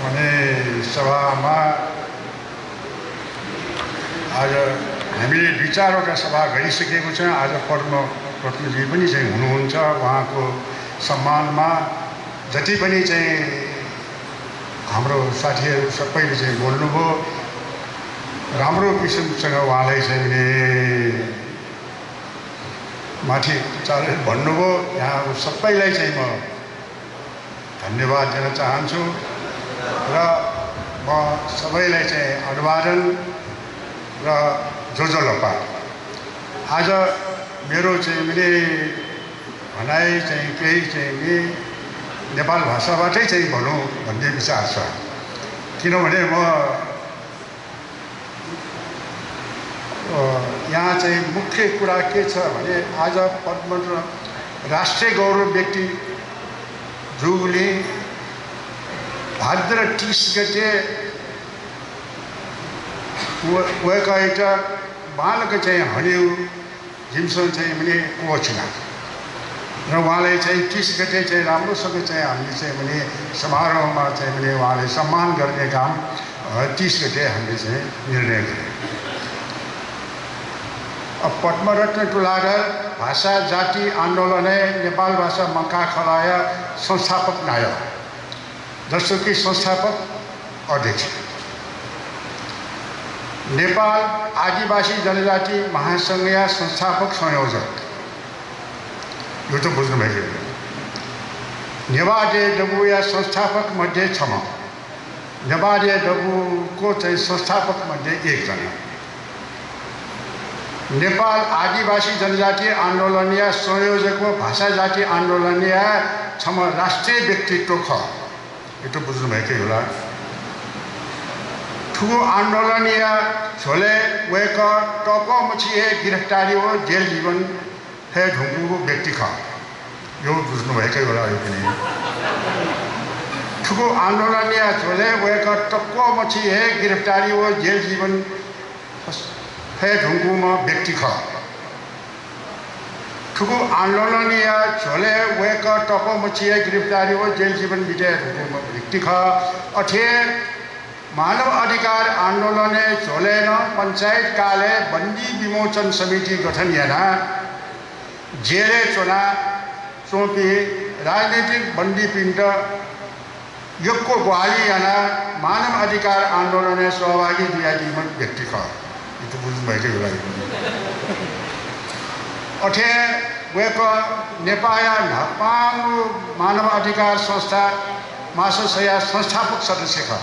भने सभामा आज हामीले 2-4वटा सभा गरिसकेको छ। आज पद्मजी पनि चाहिँ हुनुहुन्छ। उहाँको सम्मानमा जति पनि चाहिँ हाम्रो साथीहरू सबैले चाहिँ बोल्नुभयो, राम्रो किसिमसँग उहाँलाई चाहिँ माथि चालेर भन्नुभयो। यहाँ सबैलाई चाहिँ म धन्यवाद दिन चाहन्छु र म सबैलाई चाहिँ अभिवादन र जोजोलपा। आज मेरो चाहिँ भनाइ चाहिँ केही चाहिँ नेपाल भाषाबाटै चाहिँ भनौँ भन्ने विचार छ। किनभने म यहाँ चाहिँ मुख्य कुरा के छ भने आज पद्म राष्ट्रिय गौरव व्यक्ति जुले भाद्र 30 गते उहाँका एउटा बालक चाहिँ हड्यो जिम्सन चाहिँ कोचमा र उहाँलाई चाहिँ 30 गते चाहिँ राम्रोसँग चाहिँ हामीले चाहिँ समारोहमा चाहिँ उहाँलाई सम्मान गर्ने काम 30 गते हामीले चाहिँ निर्णय गऱ्यौँ। अब पद्मरत्न तुलाधर भाषा जाति आंदोलन नेपाल भाषा मक्का खलाय संस्थापक नायक, जसो कि संस्थापक अध्यक्ष, नेपाल आदिवासी जनजाति महासंघ संस्थापक संयोजक, यो त बुझ्नुभएको। नेवाडे डबु या संस्थापक मध्ये 6, नेवाडे डबुको चाहिँ संस्थापक मध्ये 1 जना, नेपाल आदिवासी जनजाति आंदोलन या संयोजक भाषा जाति आंदोलन या 6 राष्ट्रिय व्यक्तित्व ख, यो त बुझ्नुभएकै होला। ठुलो आंदोलन या झोले वेक टको मछिए गिरफ्तारी हो जेल जीवन है ढुंगु व्यक्ति खा, यो बुझ्नुभएकै होला। यो पनि ठुलो आंदोलन या झोले वेक टको मछिए गिरफ्तारी हो जेल जीवन है ढुंगु में व्यक्ति खा, ठुलो आंदोलन या झोले वेक टको मछिए गिरफ्तारी हो जेल जीवन बिते ढुंगु में व्यक्ति खा। अठे मानव अधिकार आंदोलन झोलेन पंचायत काले बंदी विमोचन समिति गठन याना जेले चुना चौपी राजनीतिक बंदी पिंड युगको ग्वाली याना मानव अधिकार आंदोलन सहभागी दियादी व्यक्ति का, ये तो बुझ्नुभएकै होला। अठे वेको नेपाया नपाङ मानव अधिकार संस्था माससया संस्थापक सदस्य का।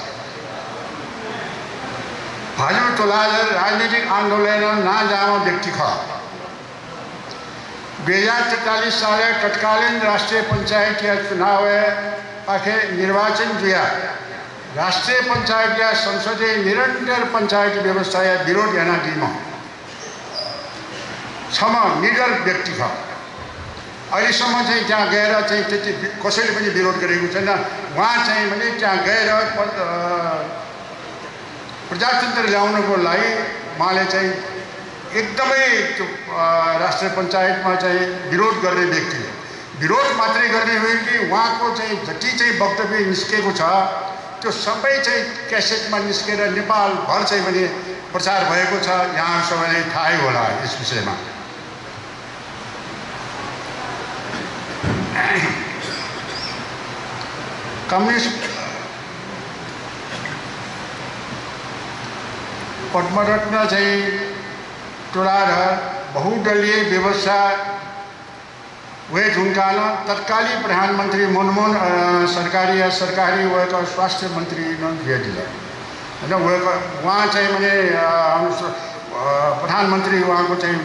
भाजपा तुलाधर राजनीतिक आंदोलन ना जामा व्यक्ति खा। 2043 साल तत्कालीन राष्ट्रीय पंचायत या चुनाव आखे निर्वाचन जुया राष्ट्रीय पंचायत या संसदीय निरंतर पंचायत व्यवस्था या विरोध याना दिमा 6 निडर व्यक्ति खा। अहिलेसम्म चाहिँ त्यहाँ गएर चाहिँ त्यति कसैले पनि विरोध गरेको छैन। उहाँ चाहिँ त्यहाँ गएर प्रजातन्त्र ल्याउनको लागि उहाँले चाहिँ एकदमै राष्ट्रिय पञ्चायतमा चाहिँ विरोध गर्ने व्यक्ति हो। विरोध मात्रै गर्ने होइन कि उहाँको चाहिँ जति चाहिँ वक्तव्य निस्केको छ त्यो सबै चाहिँ क्यासेटमा निस्केर नेपालभर चाहिँ प्रचार भएको छ। यहाँ सबैलाई थाहै होला यस विषयमा। कम्युनिस्ट पद्मरत्न चाहिँ तुलाधर बहुदलीय व्यवस्था वे ढुंगाना तत्कालीन प्रधानमंत्री मनमोहन सरकारी या सरकारी वह स्वास्थ्य मंत्री न दिया दिला है ना। वहाँ चाहिँ प्रधानमंत्री वहाँ को चाहिँ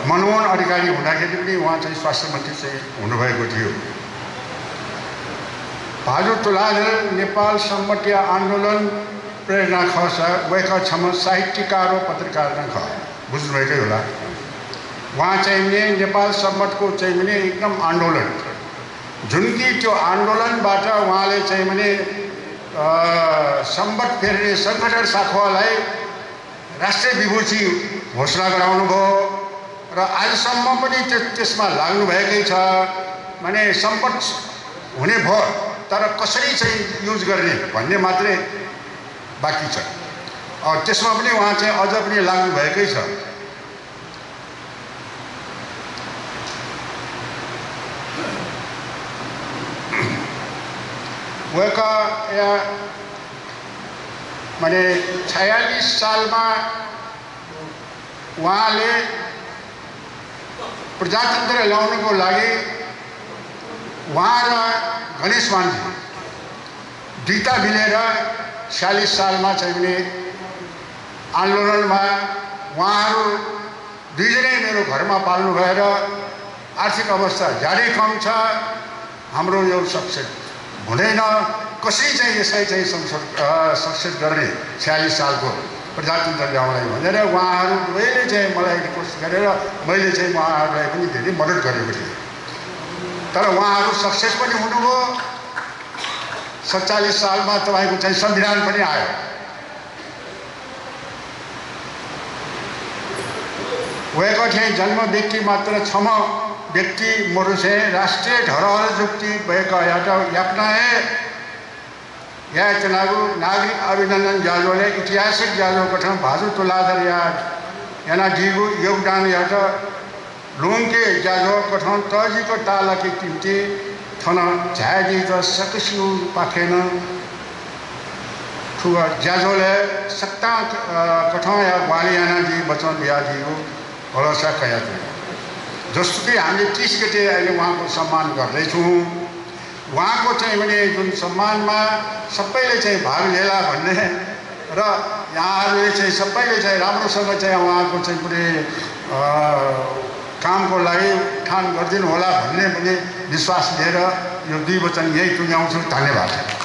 मनमोहन अधिकारी हुँदाखेरि पनि वहाँ चाहिँ स्वास्थ्य मंत्री चाहिँ हुनुभएको थियो। भाजपा तुलाधर नेपाल सम्मति आंदोलन प्रेरणा खस वैका 6 साहित्यकार और पत्रकार न ख, बुझ्नुभएकै होला। वहाँ चाहिँ नेपाल सम्मतको चाहिँ एकदम आंदोलन जुन कि त्यो आंदोलनबाट उहाँले चाहिँ सम्मत फेर्ने संगठन शाखालाई राष्ट्रिय विभूति घोषणा गराउनु भयो र आजसम्म पनि त्यसमा लाग्नु भएकै छ। माने सम्मत हुने भयो तर कसरी चाहिँ युज गर्ने भन्ने मात्रै बाँकी छ। त्यसमा पनि उहाँ चाहिँ अझ पनि लाग्नु भएकै छ। उहाँका माने 46 सालमा उहाँले प्रजातन्त्र ल्याउनको लागि उहाँ र गणेश मानजी दुईटा मिलेर 46 सालमा चाहिँ पनि आन्दोलनमा उहाँहरू दुईजनै मेरो घरमा पाल्नु भएर आर्थिक अवस्था ज्यादै कम छ, हाम्रो यो सक्सेस हुँदैन, कसरी चाहिँ यसलाई चाहिँ सक्सेस गर्ने 46 सालको प्रजातन्त्र ल्याउनलाई भनेर उहाँहरू दुवैले चाहिँ मलाई रिक्वेस्ट गरेर मैले चाहिँ उहाँहरूलाई पनि धेरै मद्दत गरेको थिएँ। तर उहाँहरू सक्सेस पनि हुनुभयो। 47 सालमा तपाईँको चाहिँ संविधान पनि आयो। उहाँको चाहिँ जन्म व्यक्ति मात्र क्षम व्यक्ति मोरू से राष्ट्रीय धरोहर जुक्ति भएका यातना है यह चुनाव नागरिक अभिनंदन जाजोले ऐतिहासिक जाजो गठन भाजु तुलाधर याना जीवो योगदान यात लोन के जाजो गठन तजी को ताला की कीमती थना झाजी तो सकसियो पाखेन ठुआ जाजोले सत्ता गठन या वाली याना जी बचन बिया जी को भरोसा कया थे जस्तो कि हामीले 30 गते अहिले उहाँको सम्मान गर्दैछौँ। उहाँको चाहिँ भने जुन सम्मानमा सबैले चाहिँ भाग लिएला भन्ने र यहाँहरूले चाहिँ सबैले चाहिँ राम्रोसँग चाहिँ उहाँको चाहिँ कुनै कामको लागि उठान गरिदिनु होला भन्ने पनि विश्वास लिएर यो 2 वचन यही टुङ्ग्याउँछु। धन्यवाद।